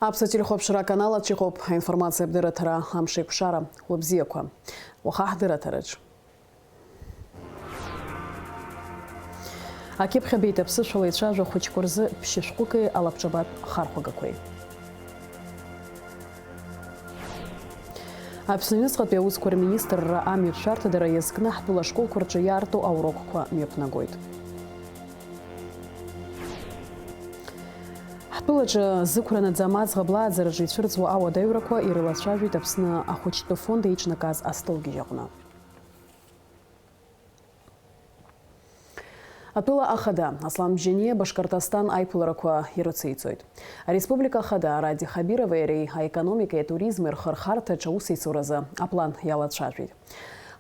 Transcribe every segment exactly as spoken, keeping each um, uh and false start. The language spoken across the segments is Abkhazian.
Аԥсуа телехәаԥшра аканал аҿы иҟоуп аинформациа абдырраҭара, амш еиқәшара, уабзиақәа. Уаха ҳдырраҭараҿ. Акьыԥхьабеит аԥсышәала ицәажәо ахәыҷқәа рзы ԥшьышәҟәыки алабҿабатә хархәагақәеи. Аԥсны аҩныҵҟатәи аусқәа рминистрра амҩатә шәарҭадара иазкны ҳтәыла ашколқәа рҿы иаарту аурокқәа мҩаԥнагоит. Ҳтәылаҿы зықәра наӡам аӡӷаб лааӡараҿы ицәырҵуа ауадаҩрақәа ирылацәажәеит Аԥсны ахәыҷтәы фонд еиҿнакааз астолгьежь аҟны. Атәыла ахада Аслан Бжьаниа Башкортостан аиԥыларақәа ирыцеиҵоит. Ареспублика ахада Радик Хабирови иареи аекономикеи атуризми рхырхарҭаҿы аусеицуразы аплан иалацәажәеит.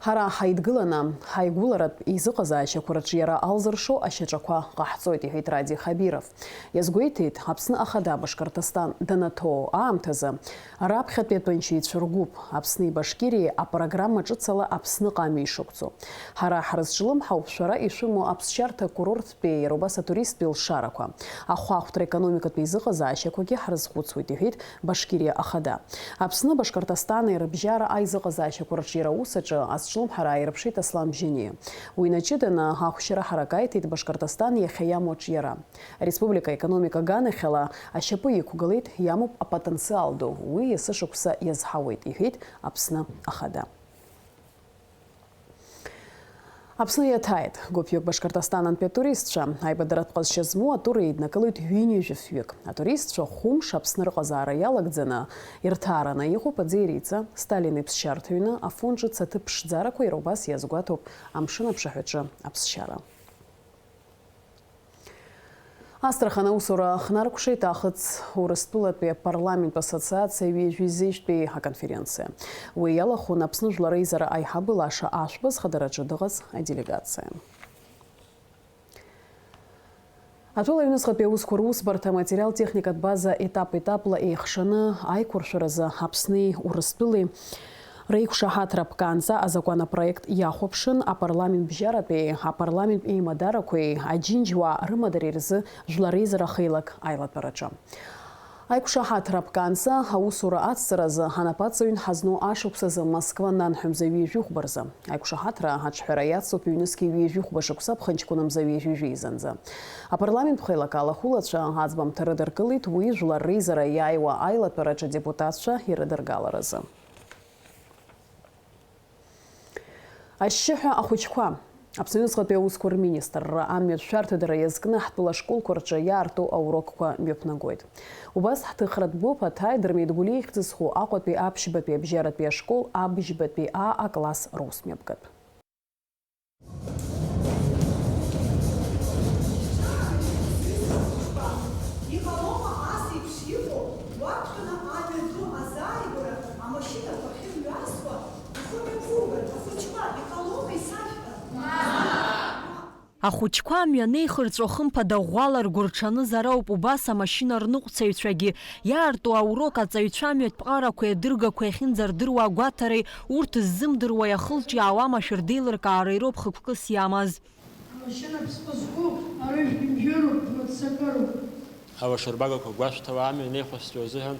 Ҳара ҳаидгыланы, ҳаигәыларатә еизыҟазаашьақәа рҿиара алзыршо ашьаҿақәа ҟаҳҵоит, иҳәеит Радик Хабиров. Иазгәеиҭеит, Аԥсны ахада Башкортостан данаҭоу аамҭазы раԥхьатәи атәанча ицәыргәуп, Аԥсни Башкириеи апрограмма ҿыц ала Аԥсныҟа амҩа ишықәҵоу. Ҳара ҳрызҿлымҳауп шәара ишәымоу аԥсшьарҭа курорттәи, иара убас атуристтәи лшарақәа. Ахәаахәҭра економикатә еизыҟазаашьақәагьы ҳрызхәыцуеит, иҳәеит Башкириа ахада. Аԥсны Башкортостани рыбжьара аизыҟазаашьақәа рҿиара аус аҿы азҿлымҳара ааирԥшит Аслан Бжьаниа. Уи инаҷыданы ахәшьара ҳаракаиҭеит Башкортостан иахьа иамоу аҿиара. Ареспублика аекономика аганахьала ашьапы иқәгылеит, иамоуп апотенциал ду, уи есышықәса иазҳауеит, иҳәеит Аԥсны ахада. Аԥсны иаҭааит гәыԥҩык Башкортостанантәи атуристцәа. Аибадыратә ҟазшьа змоу атур еиднакылоит ҩынҩажәа фҩык. Атуристцәа хәымш Аԥсны рыҟазаара иалагӡаны ирҭаараны иҟоуп Аӡериҵа, Сталин иԥсшьарҭа ҩны, Афон ҿыц аҭыԥ ԥшӡарақәа, иара убас иазгәаҭоуп амшын аԥшаҳәаҿы аԥсшьара. Астрахань аусура хнаркәшеит Ахыц Урыстәылатәи апарламенттә ассоциациа ҩажәи зежьтәи аконференциа. Уи иалахәын Аԥсны Жәлар Реизара аиҳабы Лаша Ашәба зхадараҿы дыҟаз аделегациа. Атәыла аҩныҵҟатәи аусқәа русбарҭа аматериал-техникатә база етап-етапла еихшаны аиқәыршәаразы Аԥсни Урыстәылеи реиқәшаҳаҭра ԥкаанӡа азакәанопроект иахәаԥшын апарламент бжьаратәи апарламент еимадарақәеи аџьынџьуаа рымадареи рзы Жәлар Реизара ахеилак аилатәараҿы. Аиқәшаҳаҭра ԥкаанӡа аусура ацҵаразы анапаҵаҩын ҳазну ашықәсазы Москва нанҳәа мза ҩажәи хәба рзы. Аиқәшаҳаҭра аҿҳәара иацуп ҩнызқьи ҩажәи хәба шықәса ԥхынҷкәын мза ҩажәи жәеизанӡа. Апарламент бӷеилак алахәылацәа аӡбамҭа рыдыркылеит уи Жәлар Реизара иааиуа аилатәараҿы адепутатцәа ирыдыргаларазы. Ашьшьыҳәа ахәыҷқәа. Аԥсны аҩныҵҟатәи аусқәа рминистрра амҩатә шәарҭадара иазкны ҳтәыла ашколқәа рҿы иаарту аурокқәа мҩаԥнагоит. Убас ҳҭыхратә блоуп аҭааи Дырмит Гәлиа ихьӡ зху Аҟәатәи аԥшьбатәи абжьаратәи ашкол абжьбатәи А акласс русмҩаԥгатә. Иҟалома ас еиԥш иҟоу, уаԥхьаны амҩа ду азааигәара амашьынақәа ахьымҩасуа, ухы мҩаԥугар, ахәыҷқәа, иҟалома исашәҳәа? Ахәыҷқәа амҩа анеихырҵәо, хымԥада, ӷәӷәала ргәырҽанызар ауп, убас амашьына рныҟәцаҩцәагьы иаарту аурок аҵаҩцәа амҩатә ԥҟарақәеи адыргақәеи ахьынӡардыруа агәаҭареи, урҭ ззымдыруа иахылҿиаауа амашәыр деилыркаара ироуп хықәкыс иамаз. Амашьына ԥсҟы зқәу арыжәтә инжәыруп, мыццакыроуп. Ауашарбагақәа гәашәҭала амҩа анеихәасҵо азыҳәан,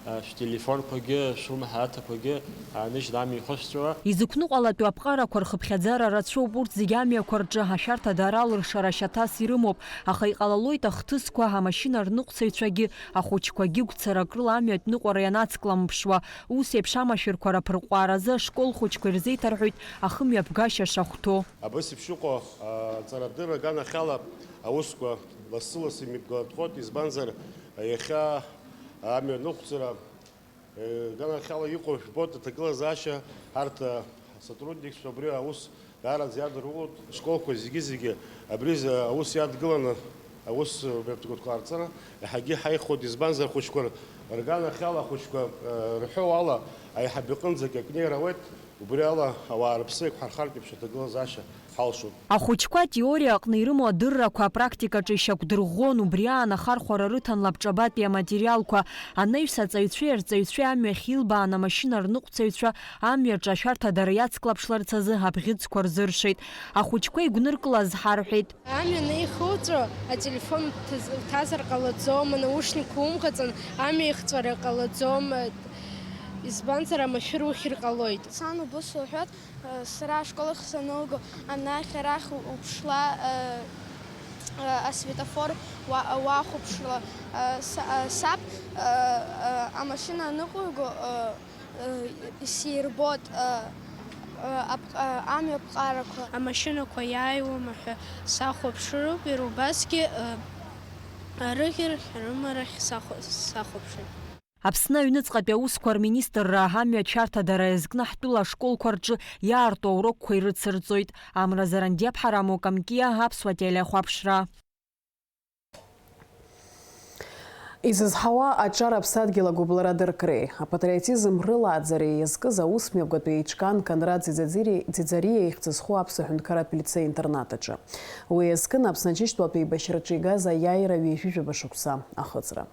а, шәтелефонқәагьы, шәлымҳа аҭақәагьы ааныжьны амҩа ихысҵәауа. Изықәныҟәалатәу аԥҟарақәа рхыԥхьаӡара рацәоуп, урҭ зегьы амҩақәа рҿы ашәарҭадара алыршара шьаҭас ирымоуп, аха иҟалалоит ахҭысқәа, амашьына рныҟәцаҩцәагьы, ахәыҷқәагьы гәцарак рыла амҩатә ныҟәара ианацкламԥшуа. Ус еиԥш амашәырқәа раԥырҟәааразы ашкол хәыҷқәа ирзеиҭарҳәоит ахымҩаԥгашьа шахәҭоу. Абас еиԥш иҟоу, а, аҵарадырра аганахьала аусқәа лассы-лассы имҩаԥгалатәхоит, избанзар, иахьа амҩа ныҟәцара, э, аганахьала иҟоу жәбоит аҭагылазаашьа, арҭ, а, асотрудникцәа абри аус даараӡа иадырулоит, ашколқәа зегьы-зегьы абри за-, аус иадгыланы аус, э, мҩаԥгатәқәа ҟарҵара иаҳагьы ҳаихоит, избанзар, ахәыҷқәа рганахьала, ахәыҷқәа, э, рҳәоу ала, аиҳаб иҟынӡагь акнеира ауеит. Убри ала, ауаа рыԥсы еиқәҳархартә еиԥш аҭагылазаашьа ҳалшоит. Ахәыҷқәа атеориа аҟны ирымоу адыррақәа апрактикаҿы ишьақәдырӷәӷәон, убри аан ахархәара рыҭан лабҿабатәи аматериалқәа. Анаҩс аҵаҩцәеи арҵаҩцәеи амҩахь илбаан амашьына рныҟәцаҩцәа амҩаҿы ашәарҭадара иацклаԥшларц азы абӷьыцқәа рзыршеит. Ахәыҷқәа игәныркылаз ҳарҳәеит. Амҩа анеихуҵәо, ателефон ҭаз-, уҭазар ҟалаӡом, анаушникқәа умҟаҵан, амҩа ихҵәара ҟалаӡом, избанзар, амашәыр ухьыр ҟалоит. Сан убыс лҳәоит, сара ашкол ахь санылго, анахь-арахь уԥшла, асветофор уа-, уахәаԥшла, са-, саб, амашьына аныҟәиго, Исирбот, ы, ы, ап-, ы, амҩаԥҟарақәа. Амашьынақәа иааиуама ҳәа сахәаԥшыроуп, иара убасгьы, ы, арыӷьарахь, рымарахь сахәа-, сахәаԥшуеит. Аԥсны аҩныҵҟатәи аусқәа рминистрра амҩа чарҭадара иазкны ҳтәыла ашколқәа рҿы иаарту аурокқәа ирыцырҵоит. Амра Зарандиаԥҳа, Рамо Камкиа, Аԥсуа телехәаԥшра. Изызҳауа аҿар аԥсадгьыл агәыблра дыркреи, апатриотизм рылааӡареи иазкыз аусмҩаԥгатәи еиҿкаан Конрад Ӡиӡаӡири-, Ӡиӡариа ихьӡ зху аԥсуа ҳәынҭқарратә лицеи-интернат аҿы. Уи иазкын Аԥсны аџьынџьтәылатәи еибашьраҿы игаз аиааира ҩажәижәаба шықәса ахыҵра.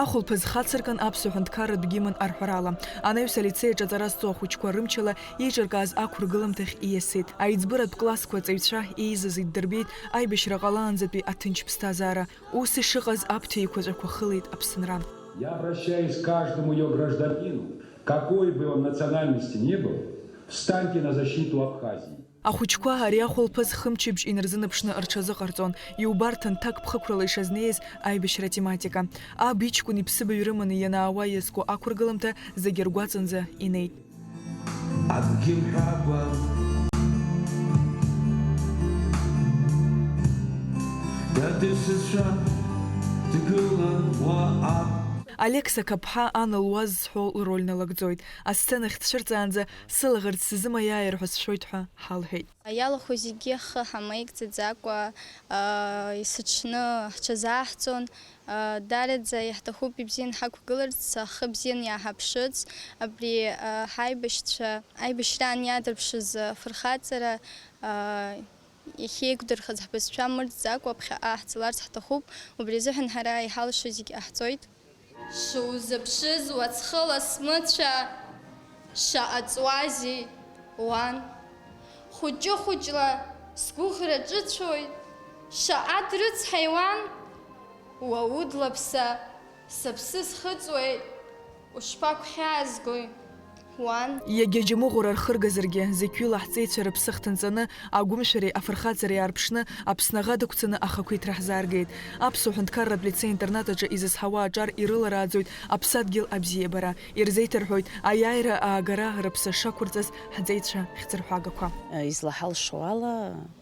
Ахәылԥаз хацыркын аԥсуа ҳәынҭқарратә гимн арҳәарала. Анаҩс алицеи аҿы аҵара зҵо ахәыҷқәа рымчала еиҿыркааз ақәыргыламҭахь ииасит. Аиҵбыратә классқәа аҵаҩцәа еизаз иддырбеит аибашьра ҟалаанӡатәи аҭынч ԥсҭазаара. Ус ишыҟаз аԥҭа еиқәаҵәақәа хылеит Аԥсынра. Я обращаюсь к каждому её гражданину, какой бы он национальности ни был, встаньте на защиту Абхазии. Ахәыҷқәа ари ахәылԥаз хымчыбжь инарзынаԥшны рҽазыҟарҵон, иубарҭан ҭакԥхықәрала ишазнеиз аибашьра атематика. Аб иҷкәын иԥсыбаҩ рыманы ианаауа иазку ақәыргыламҭа зегьы ргәаҵанӡа инеит. Акгьы мҳәакәа, дадысызшәа дгылан уа аб. Олег Сақаԥҳа ан луаз зҳәо лроль налагӡоит. Асценахь дцәырҵаанӡа сылаӷырӡ сзымаиааир ҳәа сшәоит ҳәа ҳалҳәеит. Иалахәу зегьы ҳхы ҳамеигӡаӡакәа, аа, есыҽны ҳҽазааҳҵон. Даараӡа иаҳҭахуп ибзианы ҳақәгыларц, ҳхы бзианы иааҳаԥшырц, абри, аа, ҳаибашьцәа аибашьраан иаадырԥшыз афырхаҵара, аа, иахьеиқәдырхаз ҳбызшәа мырӡӡакәа ԥхьаҟа ҳцаларц ҳҭахуп, убри азыҳәан ҳара иҳалшо зегьы ҟаҳҵоит. Шузыԥшыз уацхыла смыцәа шаҟа ҵуазеи, уан? Хәыҷы-хәыҷла сгәыӷра ҿыцәоит, шаҟа дрыцҳаиуан, уа удлаԥса, сыԥсы схыҵуеит, ушԥақәхьаазгои, уан? Иагьа џьамыӷәра рхыргазаргьы, зықьҩыла ҳҵеицәа рыԥсы хҭынҵаны, агәымшәареи афырхаҵареи аарԥшны, Аԥсны аӷа дықәцаны ахақәиҭра ҳзааргеит. Аԥсуа ҳәынҭқарратә лицеи-интернат аҿы изызҳауа аҿар ирыларааӡоит аԥсадгьыл абзиабара. Ирзеиҭарҳәоит аиааира аагара рыԥсы шақәырҵаз ҳҵеицәа хьӡырҳәагақәа. Излаҳалшо ала,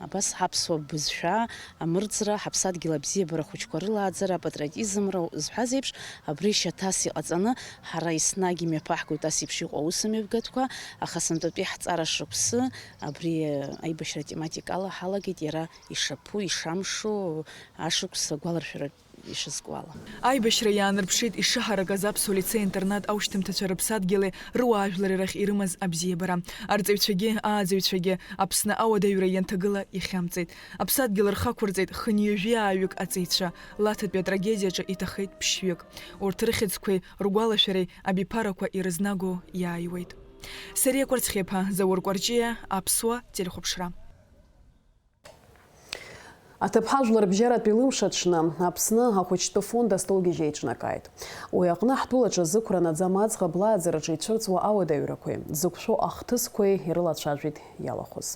абас ҳаԥсуа бызшәа амырӡра, ҳаԥсадгьыл абзиабара ахәыҷқәа рылааӡара, апатриотизмра зҳәаз еиԥш, абри шьаҭас иҟаҵаны, ҳара еснагь имҩаԥаҳгоит ас еиԥш иҟоу аусмҩаԥгатәқәа, аха сынтәатәи ҳҵара шықәсы абри аибашьра тематикала ҳалагеит, иара ишаԥу, ишамшу ашықәс агәаларшәара ишазку ала. Аибашьра иаанарԥшит ишыҳаракыз аԥсуа лицеи-интернат аушьҭымҭацәа рыԥсадгьыли рыуаажәлари рахь ирымаз абзиабара. Арҵаҩцәагьы, ааӡаҩцәагьы Аԥсны ауадаҩра ианҭагыла ихьамҵит. Аԥсадгьыл рхы ақәырҵеит хынҩажәи ааҩык аҵеицәа. Лаҭатәи атрагедиаҿы иҭахеит ԥшьҩык. Урҭ рыхьӡқәеи ргәалашәареи абиԥарақәа ирызнаго иааиуеит. Сариа Кәарцхиаԥа, Заур Кәарҷиа, Аԥсуа телехәаԥшра. Аҭыԥҳа жәларбжьаратәи лымш аҽны Аԥсны ахәыҷтәы фонд астолгьежь еиҿнакааит. Уи аҟны ҳтәылаҿы зықәра наӡам аӡӷаб лааӡараҿы ицәырҵуа ауадаҩрақәеи, зықәшәо ахҭысқәеи ирылацәажәеит иалахәыз.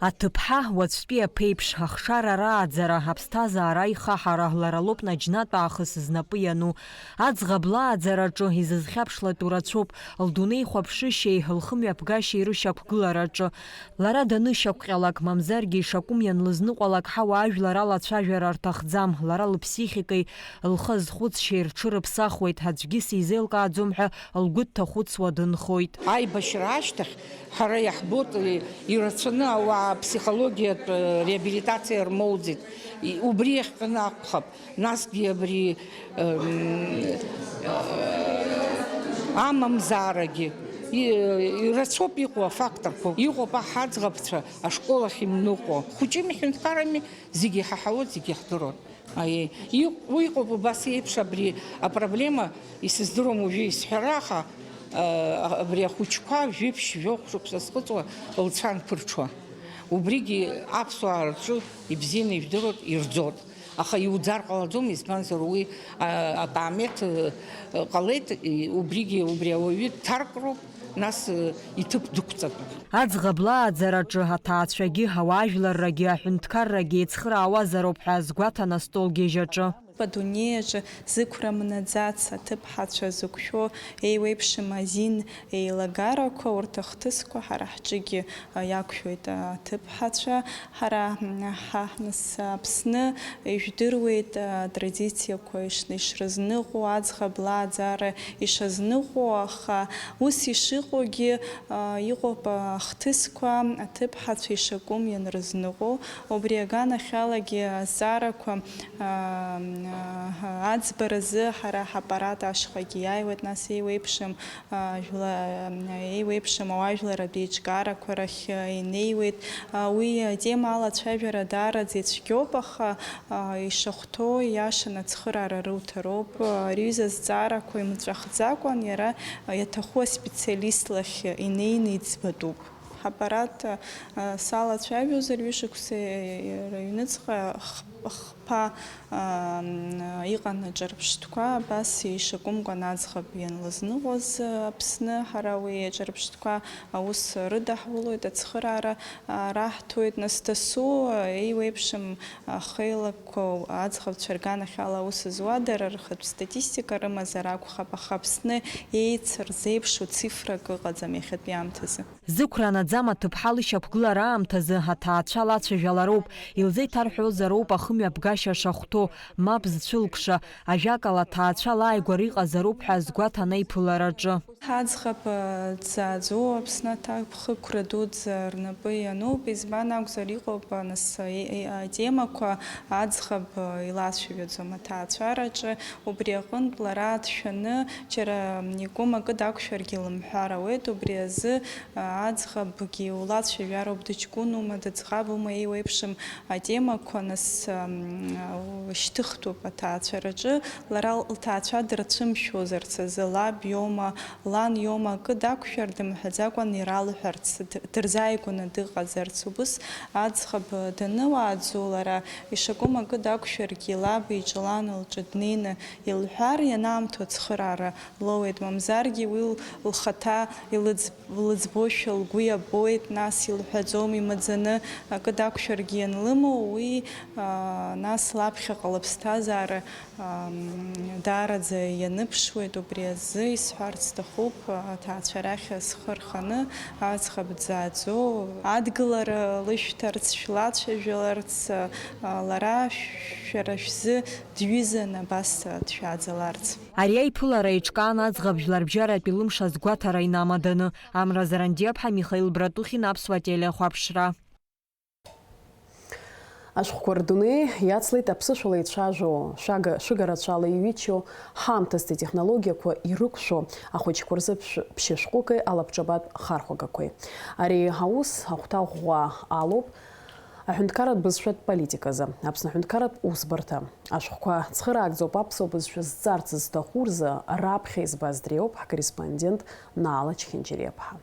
Аҭыԥҳа, уаҵәтәи аԥеиԥш, ахшара рааӡара, аԥсҭазаара аихаҳара, лара лоуп наџьнатә аахыс знапы иану. Аӡӷаб лааӡараҿы изызхьаԥшлатәу рацәоуп, лдунеихәаԥшышьеи лхымҩаԥгашьеи рышьақәгылараҿы. Лара данышьақәҟьалак, мамзаргьы ишакәым ианлызныҟәалак, ҳауаажәлар алацәажәара рҭахӡам, лара лыԥсихикеи лхы азхәыцшьеи рҽырыԥсахуеит, аӡәгьы сизеилкааӡом ҳәа лгәы дҭахәыцуа дынхоит. Аибашьра ашьҭахь ҳара иаҳбоит, ирацәаны ауаа ԥсихологиатә реабилитациа рмоуӡеит. Убри иахҟьаны акәхап, насгьы абри, м, амамзаарагьы. И-, ирацәоуп иҟоу афакторқәа. Иҟоуп аҳ-, аӡӷабцәа ашкол ахь имныҟәо. Хәыҷыми ҳәынҭқарами, зегьы иҳаҳауеит, зегьы иаҳдыруеит. Аиеи, иҟ-, уи иҟоуп убас еиԥш абри апроблема, исыздыруам уажәы исҳәара, аха, а, абри ахәыҷқәа жәиԥшь-жәохә шықәса зхыҵуа лцәа анԥырҽуа. Убригьы аԥсуаа рҿы ибзианы ижәдыруеит, ирӡоит. Аха иуӡар ҟалаӡом, избанзар уи, а, акаамеҭ, э, ҟалеит, и-, убригьы убри ауаҩы дҭаркроуп, нас, э, иҭыԥ дықәҵатәуп. Аӡӷаб лааӡараҿы аҭаацәагьы, ауаажәларрагьы, аҳәынҭқаррагьы еицхыраауазароуп ҳәа азгәаҭан астол гьежьаҿы. Адунеи аҿы зықәра мнаӡац аҭыԥҳацәа зықәшәо еиуеиԥшым азин еилагарақәа, урҭ ахҭысқәа ҳара ҳҿыгьы, а, иақәшәоит аҭыԥҳацәа. Ҳара, м, ҳа, нас, Аԥсны ижәдыруеит, а, атрадициақәа иш-, ишрызныҟәо, аӡӷаб лааӡара ишазныҟәо, аха ус ишыҟоугьы, а, иҟоуп, а, ахҭысқәа аҭыԥҳацәа ишакәым ианрызныҟәо. Убри аганахьалагьы азҵаарақәа, а, а, аӡбаразы ҳара ҳаппарат ашҟагьы иааиуеит, нас еиуеиԥшым, а, жәла-, еиуеиԥшым ауаажәларратә еиҿкаарақәа рахь, а, инеиуеит. А, уи атема алацәажәара даараӡа ицәгьоуп, аха, а, ишахәҭоу ииашаны ацхыраара руҭароуп. А, ари аҩыза азҵаарақәа имҵәахӡакәан, иара, а, иаҭаху аспециалист лахь инеины иӡбатәуп. Ҳаппарат, а, салацәажәозар, ҩышықәса рыҩныҵҟа х-, х-, ԥа, аа, иҟан аҿырԥштәқәа, абас ишакәымкәан аӡӷаб ианлызныҟәоз Аԥсны, ҳара уи аҿырԥштәқәа аус рыдаҳулоит, ацхыраара, аа, раҳҭоит. Нас дасу, еиуеиԥшым, ахеилакқәа аӡӷабцәа рганахьала аус зуа, дара рхатә статистика рымазар акәхап, аха Аԥсны еицырзеиԥшу цифрак ыҟаӡам иахьатәи аамҭазы. Зықәра наӡам аҭыԥҳа лышьақәгылара аамҭазы аҭаацәа лацәажәалароуп, илзеиҭарҳәозароуп ахымҩаԥгашьа шахәҭоу, мап зцәылкша, ажәакала, аҭаацәа лааигәара иҟазароуп ҳәа азгәаҭан аиԥылараҿы. Ҳаӡӷаб, э, дзааӡо Аԥсны аҭакԥхықәра дуӡӡа рнапы иануп, избан акәзар, иҟоуп, э, нас, э, э, атемақәа аӡӷаб, э, илацәажәаӡом аҭаацәараҿы, убри аҟынтә лара дшәаны, џьара, м, игәым акы дақәшәаргьы лымҳәар ауеит, убри азы, э, аӡӷабгьы улацәажәароуп, дыҷкәынума, дыӡӷабума, еиуеиԥшым атемақәа, нас, м, шьҭыхтәуп аҭаацәараҿы, лара лҭаацәа дырцәымшәозарц азы, лаб иоума, лан иоума, акы дақәшәар дымҳәаӡакәан иралҳәарц, д-, дырзааигәаны дыҟазарц, убыс аӡӷаб данылааӡо, лара ишакәым акы дақәшәаргьы, лаб иҿы лан лҿы днеины илҳәар, ианаамҭоу ацхыраара лоуеит, мамзаргьы уи л-, лхаҭа илыӡ-, лыӡбошәа лгәы иабоит, нас илҳәаӡом, имаӡаны акы дақәшәаргьы ианлымоу, уи, аа, нас лаԥхьаҟа лыԥсҭазаара Ам, даараӡа ианыԥшуеит, убри азы исҳәарц сҭахуп, аҭаацәа рахь зхы рханы аӡӷаб дзааӡо, адгылара лышәҭарц, шәлацәажәаларц, а, лара шәара шәзы дҩызан абас дшәааӡаларц. Ари аиԥылара еиҿкаан аӡӷаб жәларбжьаратәи лымш азгәаҭара инамаданы. Амра Зарандиаԥҳа, Михаил Братухин, Аԥсуа телехәаԥшра. Ашәҟәқәа рдунеи иацлеит аԥсышәала ицәажәо, шәага-, шәыга рацәала иҩычоу, ҳаамҭазтәи технологиақәа ирықәшәо ахәыҷқәа рзы ԥшь-, ԥшьышәҟәыки алабҿабатә хархәагақәеи. Ари аус ахәҭа ӷәӷәа алоуп аҳәынҭқарратә бызшәатә политиказы, Аԥсны аҳәынҭқарратә усбарҭа. Ашәҟәқәа цхыраагӡоуп аԥсуа бызшәа зҵарц зҭаху рзы раԥхьа избаз дреиуоуп ҳкорреспондент Наала Чхинџьариаԥҳа.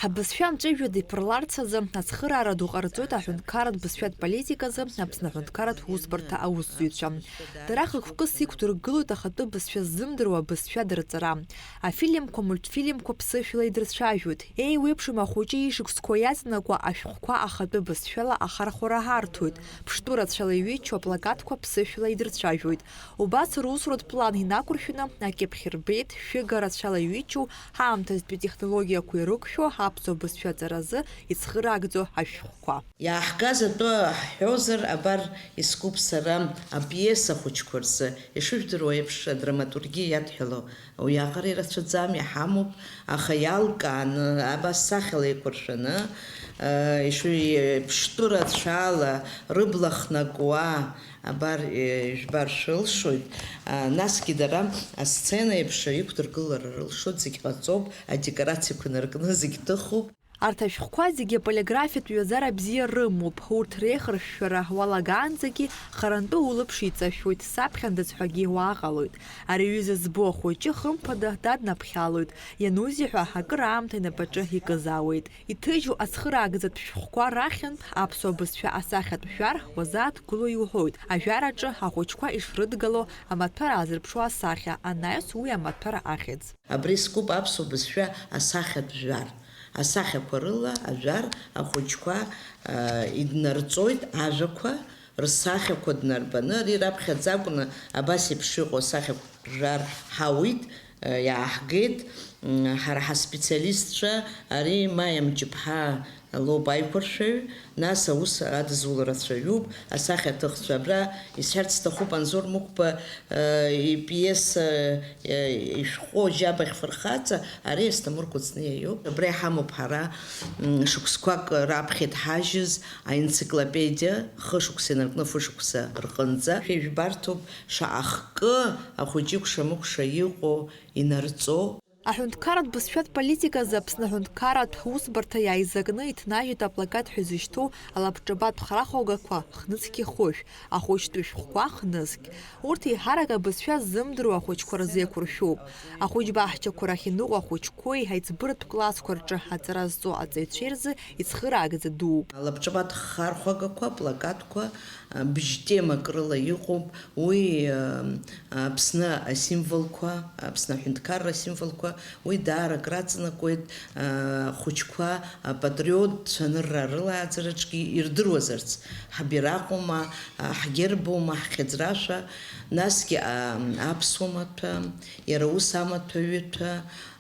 Ҳабызшәа амҵәыжәҩа диԥырларц азы ацхыраара ду ҟарҵоит аҳәынҭқарратә бызшәатә политиказы Аԥсны аҳәынҭқарратә усбарҭа аусзуҩцәа. Дара хықәкыс иқәдыргылоит ахатәы бызшәа ззымдыруа абызшәа дырҵара. Афильмқәа, мультфильмқәа ԥсышәала идырцәажәоит. Еиуеиԥшым ахәыҷы ишықәсқәа иаҵанакуа ашәҟәқәа ахатәы бызшәала ахархәара ҳарҭоит. Ԥштәы рацәала иҩычоу аплакатқәа ԥсышәала идырцәажәоит. Убас русуратә план инақәыршәаны акьыԥхь рбеит шәыга рацәала иҩычоу ҳаамҭазтәи технологиақәа ирықәшәо Аԥсуа бызшәа аҵаразы ицхыраагӡо ашәҟәқәа. Иааҳгаз атәы ҳҳәозар, абар, искуп сара апиеса хәыҷқәа рзы. Ишыжәдыруа еиԥш, адраматургиа иадҳәалоу уиаҟара ирацәаӡам, иҳамоуп, аха иалкааны, абас сахьала еиқәыршәаны, э, ишыҩ-, ԥштәы рацәала рыбла хнакуа, абар, э, ижәбар шәылшоит. А, насгьы дара асцена еиԥш иқәдыргылар рылшоит, зегь ҟаҵоуп, адекорациақәа наркны зегь ҭыхуп. Арҭ ашәҟәқәа зегьы аполиграфиатә ҩазара бзиа рымоуп. Урҭ реихыршәшәара уалагаанӡагьы харантәы улаԥш иҵашәоит, саԥхьандаз ҳәагьы уааҟалоит. Ари аҩыза збо ахәыҷы, хымԥада, даднаԥхьалоит. Ианузеи ҳәа, акыр аамҭа инапаҿы икызаауеит. Иҭыжьу ацхыраагӡатә шәҟәқәа рахьынтә аԥсуа бызшәа асахьатә жәар уазааҭгыло иуҳәоит. Ажәараҿы ахәыҷқәа ишрыдгало амаҭәар аазырԥшуа асахьа анаҩс, уи амаҭәар ахьӡ. Абри искуп аԥсуа бызшәа асахьатә жәар. Асахьақәа рыла ажәар ахәыҷқәа, а, иднарҵоит, ажәақәа рсахьақәа днарбаны, ари раԥхьаӡа акәны абас еиԥш иҟоу асахьақәа жәар ҳауит, а, иааҳгеит, м, ҳара ҳаспециалистцәа, ари Маиа Мҷыԥҳа лоуп аиқәыршәаҩ, нас аус адызулара цәаҩуп, асахьаҭыхцәа абра, исҳәарц сҭахуп, Анзор Мықәба, э, ипиеса, э, ишәҟәы Џьабахь фырхаҵа, ари Асҭамыр Кәыҵниа иоуп. Абра иҳамоуп ҳара, м, шықәсқәак раԥхьа иҭҳажьыз аенциклопедиа, хышықәса инаркны фышықәса рҟынӡа. Шәа ижәбарҭоуп шаҟа хкы ахәыҷы икәша-мыкәша иҟоу инарҵо. Аҳәынҭқарратә бызшәатә политиказы Аԥсны аҳәынҭқарратә усбарҭа иааизакны иҭнажьит аплакат ҳәа изышьҭоу алабҿабатә харахәагақәа хнызқь ихышә, ахәыҷтәы шәҟәқәа хнызқь. Урҭ еиҳарак абызшәа ззымдыруа ахәыҷқәа рзы еиқәыршәуп. Ахәыҷ баҳчақәа рахь иныҟәо ахәыҷқәеи аиҵбыратә классқәа рҿы аҵара зҵо аҵаҩцәеи рзы ицхыраагӡа дууп. Алабҿабатә харахәагақәа, аплакатқәа, а, быжь темак рыла иҟоуп, уи, а, Аԥсны асимволқәа, Аԥсны аҳәынҭқарра асимволқәа, уи даара акраҵанакуеит, а, ахәыҷқәа апатриотцәа анырра рылааӡараҿгьы ирдыруазарц, ҳбираҟ аума, а, ҳгерб аума, ҳхьыӡрашәа, насгьы, а, аԥсуа маҭәа, иара ус амаҭәаҩыҭәа,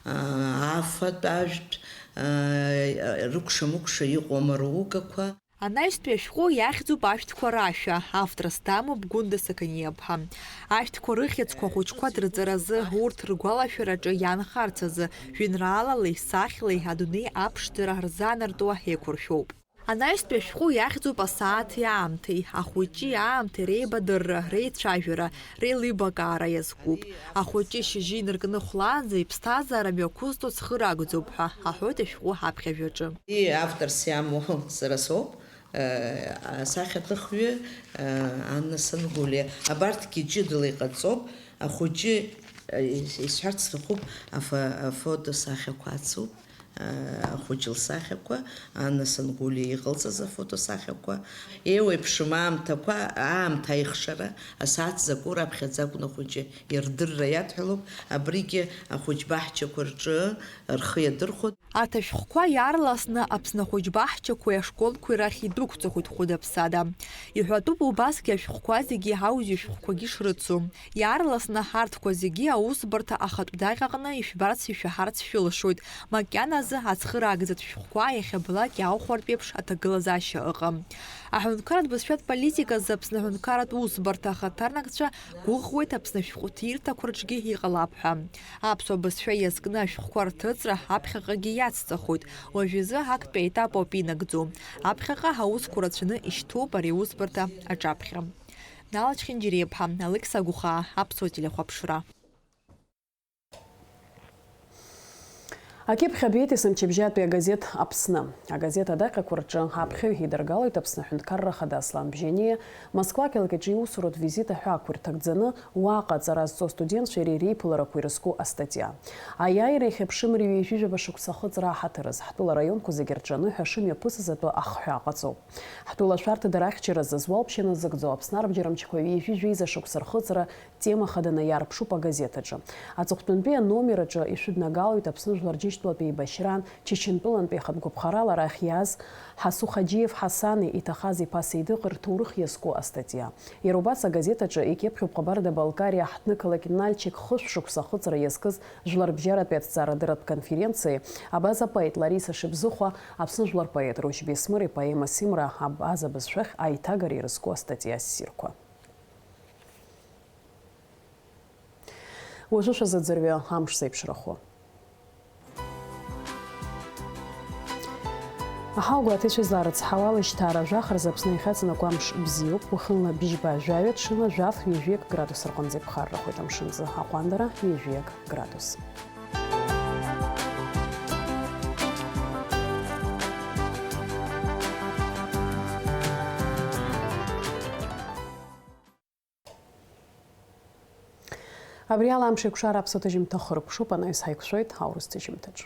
а, афатә ажәтә, а, рыкәша-мыкәша иҟоу амаругақәа. Анаҩстәи ашәҟәы иахьӡуп Ашәҭқәа рашәа, авторс дамоуп Гәында Сақаниаԥҳа. Ашәҭқәа рыхьӡқәа ахәыҷқәа дырҵаразы, урҭ ргәалашәараҿы иаанхарц азы, жәеинраалалеи сахьалеи адунеи аԥшӡара рзаанартуа еиқәыршәоуп. Анаҩстәи ашәҟәы иахьӡуп Асааҭи аамҭеи, ахәыҷи аамҭеи реибадырра, реицәажәара, реилибакаара иазкуп. Ахәыҷы шьыжьы инаркны хәлаанӡа иԥсҭазаара мҩақәызҵо цхыраагӡоуп ҳәа аҳәоит ашәҟәы аԥхьажәаҿы. Авторс иамоу сара соуп, э, асахьаҭыхҩы, э, Анна Сангулиа. Абарҭгьы ҷыдала иҟаҵоуп. Ахәыҷы, э, ис-, исҳәарц сҭахуп, афо-, афотосахьақәа ацуп. Ахәыҷы лсахьақәа, Анна Сангулиа иҟалҵаз афотосахьақәа, еиуеиԥшым аамҭақәа, аамҭа аихшара, асааҭ закәу раԥхьаӡа акәны ахәыҷы ирдырра иадҳәалоуп, абригьы ахәыҷ баҳчақәа рҿы рхы иадырхәоит. Арҭ ашәҟәқәа иаарласны Аԥсны ахәыҷ баҳчақәеи ашколқәеи рахь идәықәҵахоит хәыда-ԥсада. Иҳәатәуп убасгьы ашәҟәқәа зегьы аудиошәҟәқәагьы шрыцу. Иаарласны ҳарҭқәа зегьы аусбарҭа ахатә даҟьаҟны ишәбарц, ишәаҳарц шәылшоит. Макьаназы ацхыраагӡатә шәҟәқәа иахьабалак иаахәартә еиԥш аҭагылазаашьа ыҟам. Аҳәынҭқарратә бызшәатә политиказы Аԥсны аҳәынҭқарратә усбарҭа ахаҭарнакцәа гәыӷуеит Аԥсны ашәҟәыҭирҭақәа рҿгьы иҟалап ҳәа. Аԥсуа бызшәа иазкны ашәҟәқәа рҭыҵра аԥхьаҟагьы иацҵахоит. Уажәазы актәи аетап ауп инагӡо. Аԥхьаҟа аусқәа рацәаны ишьҭоуп ари аусбарҭа аҿаԥхьа. Нала Чхинџьириаԥҳа, Алықьса Гәхаа, Аԥсуа телехәаԥшра. Акьыԥхь абеит есымчыбжьатәи агазеҭ Аԥсны. Агазеҭ адаҟьақәа рҿы аԥхьаҩ идыргалоит Аԥсны аҳәынҭқарра ахада Аслан Бжьаниа, Москва ақалақь аҿы иусуратә визит аҳәаақәа ирҭагӡаны, уаҟа аҵара зҵо астудентцәеи иареи реиԥыларақәа ирызку астатиа. Аиааира иахьа ԥшымреи ҩажәи жәаба шықәса ахыҵра аҳаҭырыз, ҳтәыла араионқәа зегьы рҿы аныҳәа шымҩаԥысыз атәы ахҳәаа ҟаҵоуп. Ҳтәыла ашәарҭадара ахьчара зызуалԥшьа назыгӡо Аԥсны арбџьармычҳәаҩ ҩажәи жәеиза шықәса рхыҵра тема хаданы иаарԥшуп агазеҭ аҿы. Аҵыхәтәантәи аномер аҿы ишәыднагалоит Аԥсны Жәлар Џьынџь Аԥшьбатәи еибашьраан, Чачынтәылантәи ахатә гәаԥхарала арахь иааз Ҳасу Хаџьиев Ҳасани иҭахаз иԥа Сеидыҟ рҭоурых иазку астатиа. Иара убас агазеҭ аҿы икьыԥхьуп Ҟабарда-Балкариа ҳҭнықалақь Нальчик хышә шықәса ахыҵра иазкыз жәларбжьаратәи аҭҵаарадырратә конференциеи, абаза поет Лариса Шыбзыхәа, Аԥсны жәлар поет Рушь Бесмыр ипоема Симра абаза бызшәахь аиҭагара ирызку астатиа ссирқәа. Уажәы шәазыӡырҩы амш зеиԥшрахо. Аҳауагәаҭеицәа излаарыцҳауа, алашьҭара жәаха рзы Аԥсны иахьаҵанакуа амш бзиоуп, уахынла бжьба жәаҩа, ҽынла жәаф ҩажәиак градус рҟынӡа иԥхаррахоит, амшынӡы аҟәандара ҩажәиак градус. Абри ала амш еиқәшара аԥсуа ҭыжьымҭа хыркәшоуп, анаҩс ҳаиқәшәоит аурыс ҭыжьымҭаҿ.